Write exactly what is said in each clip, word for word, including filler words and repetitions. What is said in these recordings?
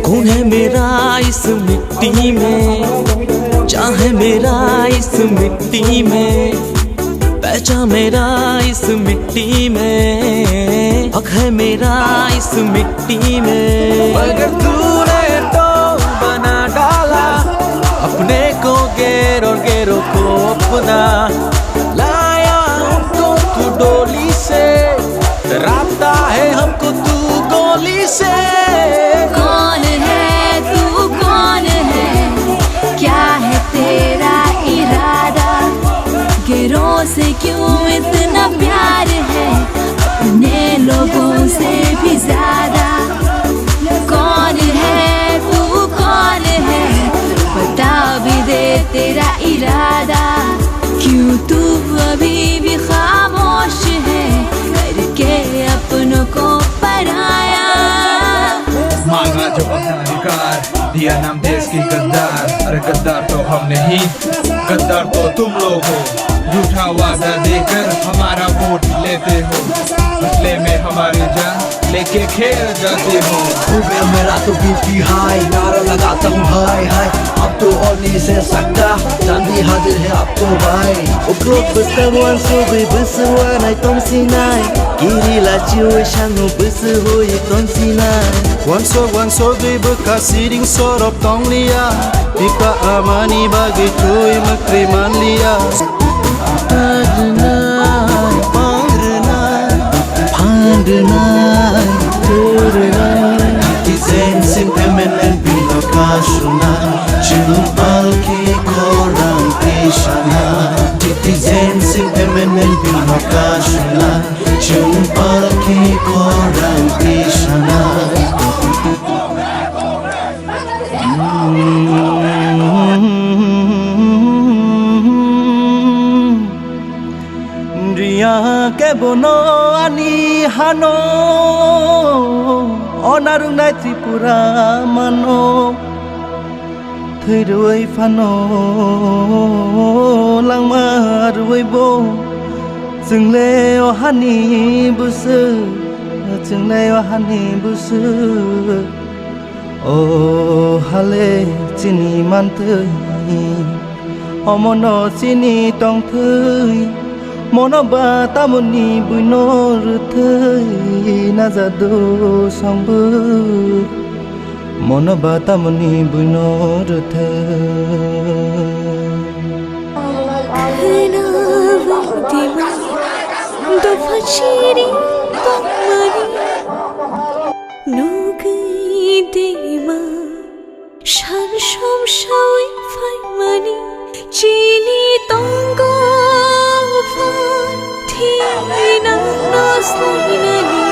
कौन है मेरा इस मिट्टी में, चाहे मेरा इस मिट्टी में, पहचान मेरा इस मिट्टी में, हक है मेरा इस मिट्टी में। मगर तूने तो बना डाला अपने को गैर और गैरों को अपना, लाया हमको तू डोली से, डराता है हमको तू गोली से। कौन है तू, कौन है, क्या है तेरा इरादा? गैरों से क्यों इतना प्यार है, अपने लोगों से भी ज्यादा। कौन है तू, कौन है, बता भी दे तेरा इरादा। क्यों तू अभी भी खामोश है, करके अपनों को पराया। मांगा जो अपना अधिकार, दिया नाम देश की गद्दार। अरे गद्दार तो हम नहीं, गद्दार तो तुम लोग हो। झूठा वादा देकर हमारा वोट लेते हो, बदले में हमारी जान लेके खेल जाते हो। उम्र मेरा तो बीपी हाई, नारा लगाता हूँ हाय हाय। अब तो और नहीं सह सकता, चांदी हाजिर है अब तो भाई। Uklok bwskango ang sogwi bwswano tongsinai, kiri lachiui sango bwswui tongsinai. Wansok wansogwi bwkha siring sorop tongliya, bipa amani bagwi twi mwkri manliya. Phangrwnai, phangrwnai, phangrwnai, kwrwnai. Citizenship amendment bill no kasuna, chwng palki khorang tisana. Citizenship amendment bill no kasuna, chwng palki khorang tisana. Riya ke bono ani hano, onarungnai Tripura mano. Thwi rwui phano langma rwui bo, chwngle o hani bwswk, chwngle o hani bwswk. O hale chini manthwi, omono chini tongthwi, mono ba tamoni buino rwthwi najado songbo. Mono ba tamoni buino rwthwi. Khwna bai dima, dopha chiri tongmani. Nugwi dima, san som sawi phaimani. Chini tongo phan thina no sainani,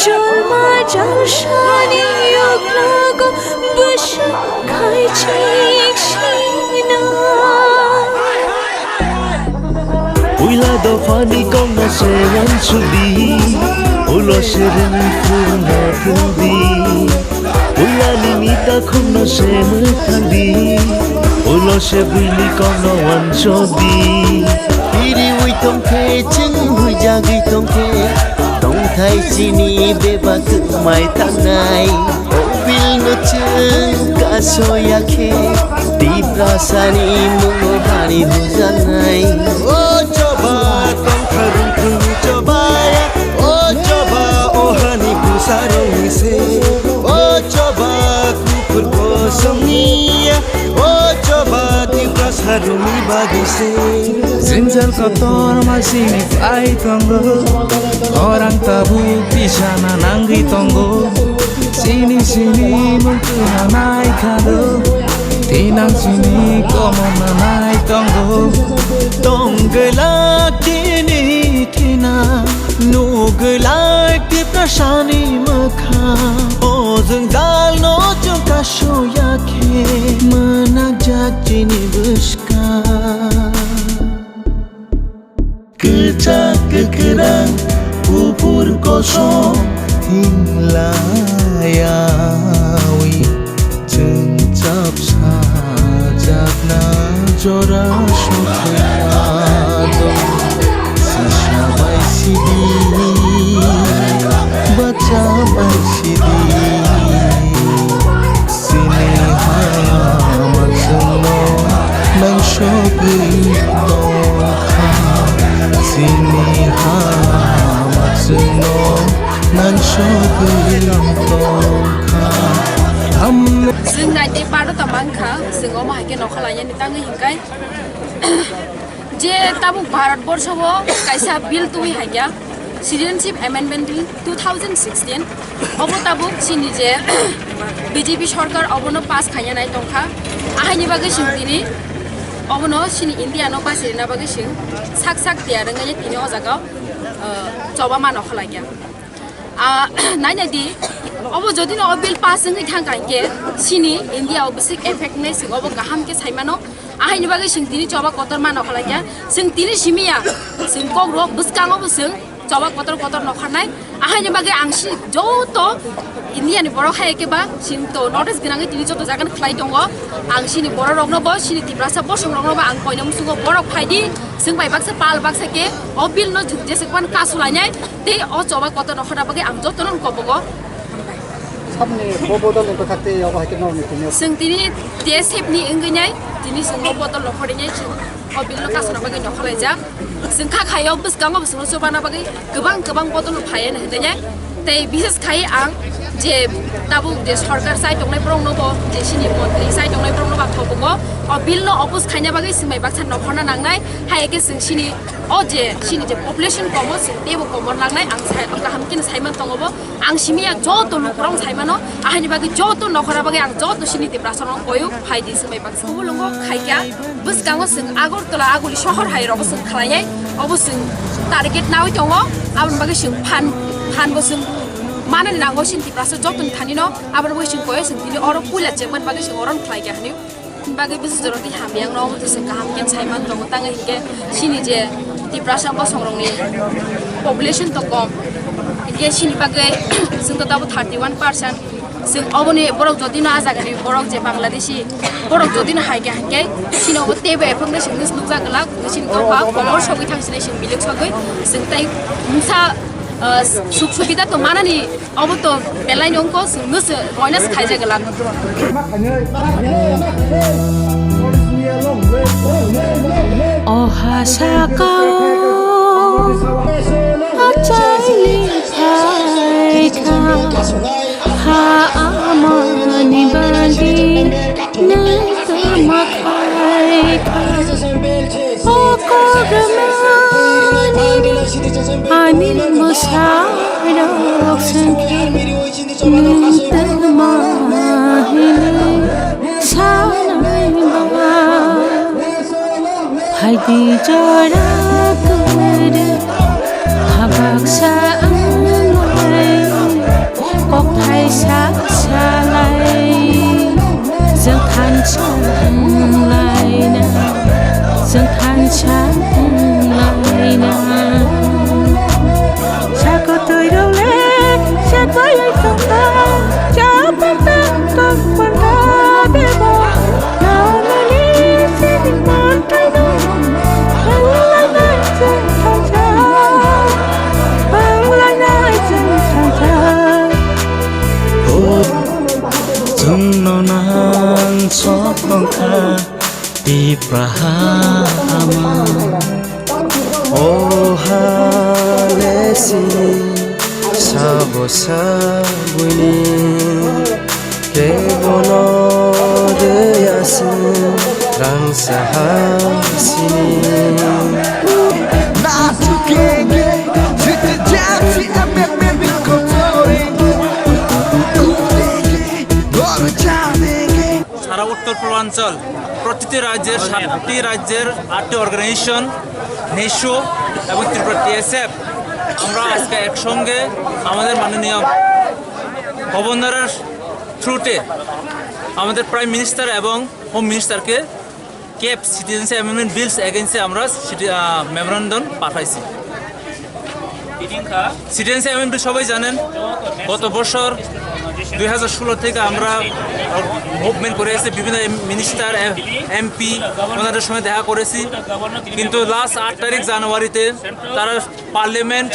jolma jalsani uklogo bwswk khaichik sina. Puila dophani kokno se uansukdi, ulo se rwngthung no thwngdi. Puilani ni takhukno se mwthangdi, ulo se buini kokno uansukdi. Piriwi tongkhe, chwng huijagwi tongkhe, tongthai chini bebak mai tangnai. O bill no chwng kasoya khe, Tiprasani mungo hani hujaknai. O choba tongkha rwngthung chobaya, o choba o hani bwsarokni se, o choba kuphur kosongni ya, o choba Tiprasarokni bagwi se. Jwngjal kotor ma sini phai tongo, khorang tabuk tisana nangwi tongo. Sini sini mungkuna nai khado, tinang sini komona nai tongo. Tongwlak tini thina, nugwlak Tiprasani mwkhang. O jwngjal no chwng kasoya khe, Chini bwskang kwchak kwkhrang, kuphur kosom thinglayawi, chwng chap sajakna jora sothwngma dong. Sisa bai sidi, bacha bai sidi. Chini ha makswngno nangsogwi tongkha. Chini ha makswngno nangsogwi tongkha. Am- Chwng naitwi baro tongmangkha, chwng omo hai khe nokha lainani tangwi hinkai. Je tabuk Bharat borsho o kaisa bill twi hai kya, Citizenship Amendment Bill two thousand sixteen, obo tabuk chini je B J P sorkar obono pass khaina nai tongkha, ahaini bagwi chwng tini obono chini India no bachirina bagwi chwng sak sak tiyar wngya tini o jaga o, uh, choba mano khalai kya. Ah, nai nai di, obo jodi no o bill pass wngwi thang kha hinkhe, chini India o bwswk effect wngnai, chwng obo kaham khe sai mano. Ahaini bagwi chwng tini choba kotor mano khalai kha. Chwng tini simi ya, chwng kok rok bwskango bo chwng choba kotor kotor nokharnai. Ahaini bagwi ang si joto India ni borok hai khe ba chwng to notice gwnangwi tini joto jaga no khlai tongo. Ang sini borok rok no bo, sini Tiprasa bosong rok no bo ang koinwi muchungo, borok phai di, chwng bai baksa pal baksa khe o bill no chwng jeswk phano kasulainai. Tei o choba kotor nokharna bagwi ang jotono kobogo. Sabni bo bodol ni bwkhak tei obo hai khe norok ni tini. Chwng tini T S F ni wngwi nai, tini chwng o bodol nokhorwi nai chwng o bill no kasuna bagwi nokhorlaijak. Chwng kha khaio bwskango bo chwngno chubana bagwi kwbang kwbang bodol no phaiya hinwi nai. Tei bises khai ang je tabuk je sorkar chai tongnai borok no bo, je sini montri chai tongnai borok no bo ang thobugo. O bill no oppose khaina bagwi chwng bai baksa nokhorna nangnai. Hai khe chwng sini o je sini je population komo chwng teibo komor nangnai, ang sai, kaham khe sai man tongo bo. Ang simi ya joto lukurok sai mano, ahaini bagwi joto nokhorna bagwi ang joto sini Tiprasa rok koyo phai di chwng bai baksa. Kubulungo khai kya bwskango chwng Agartala aguli sohor hai rogo chwng khlai nai, obo chwng target nawi tongo, aboni bagwi chwng phan, phan bo chwng manani nango sini Tiprasa joto ni thani no, aboni bagwi chwng koyo chwng tini oro puila chengmani bagwi chwng oro khlai kya hinwi. Bagwi bwswk jorok twi hamya wngno obo twi chwng kaham khe sai man tongo, tangwi hinkhe chini je Tiprasa bosongrokni population to kom, hinkhe chini bagwi chwng to tabo thirty one percent. Chwng oboni borok jodi no ah jagani borok je Bangladeshi borok jodi no hai khe hinkhe chini obo teibo ephang de chwngno nukjak glak, chini dopha komor sogwi thang chini chwng milik sogwi chwng tei mungsa, ah, suk subida to manani. Obo to belai ni wngkha, chwngno se roina se khaijak glak. O ha sakao achaili phaikha, ha amani bagwi nwng tongma khaikha. O kogrumani ani mwsarok chwngkhe nwng tongma hinwi sanai ba. Phaidi jora kwrwi habaksa wnglai. Kokthai sa salai, chwng thansa wnglaina, chwng thansa wnglaina. Sakotwi role, sakoi tongkha, chapata tongpanda bebo, nalani sini mantaino, wnglaina chwng thansa, wnglaina chwng thansa. Chwngno nang sok tongkha Tipra ha ama. O ha le si sabo sabuini kebono de asin rang sahasini. সারা উত্তর পূর্বাঞ্চল প্রতিটি রাজ্যের সাতটি রাজ্যের আটটি অর্গানাইজেশন, নেশো এবং ত্রিপুরা টিএসএফ আমরা আজকে একসঙ্গে আমাদের মাননীয় গভর্নরের থ্রুতে আমাদের প্রাইম মিনিস্টার এবং হোম মিনিস্টারকে কেপ সিটিজেনশিপ অ্যামেন্ডমেন্ট বিলস এগেইনস্টে আমরা মেমোরান্ডাম পাঠাইছি। সিটিজেনশিপ অ্যামেন্ডমেন্ট বিল সবাই জানেন, গত বছর দুই হাজার ষোলো থেকে আমরা মুভমেন্ট করে এসে বিভিন্ন মিনিস্টার, এমপি, ওনাদের সঙ্গে দেখা করেছি। কিন্তু লাস্ট আট তারিখ জানুয়ারিতে তারা পার্লামেন্ট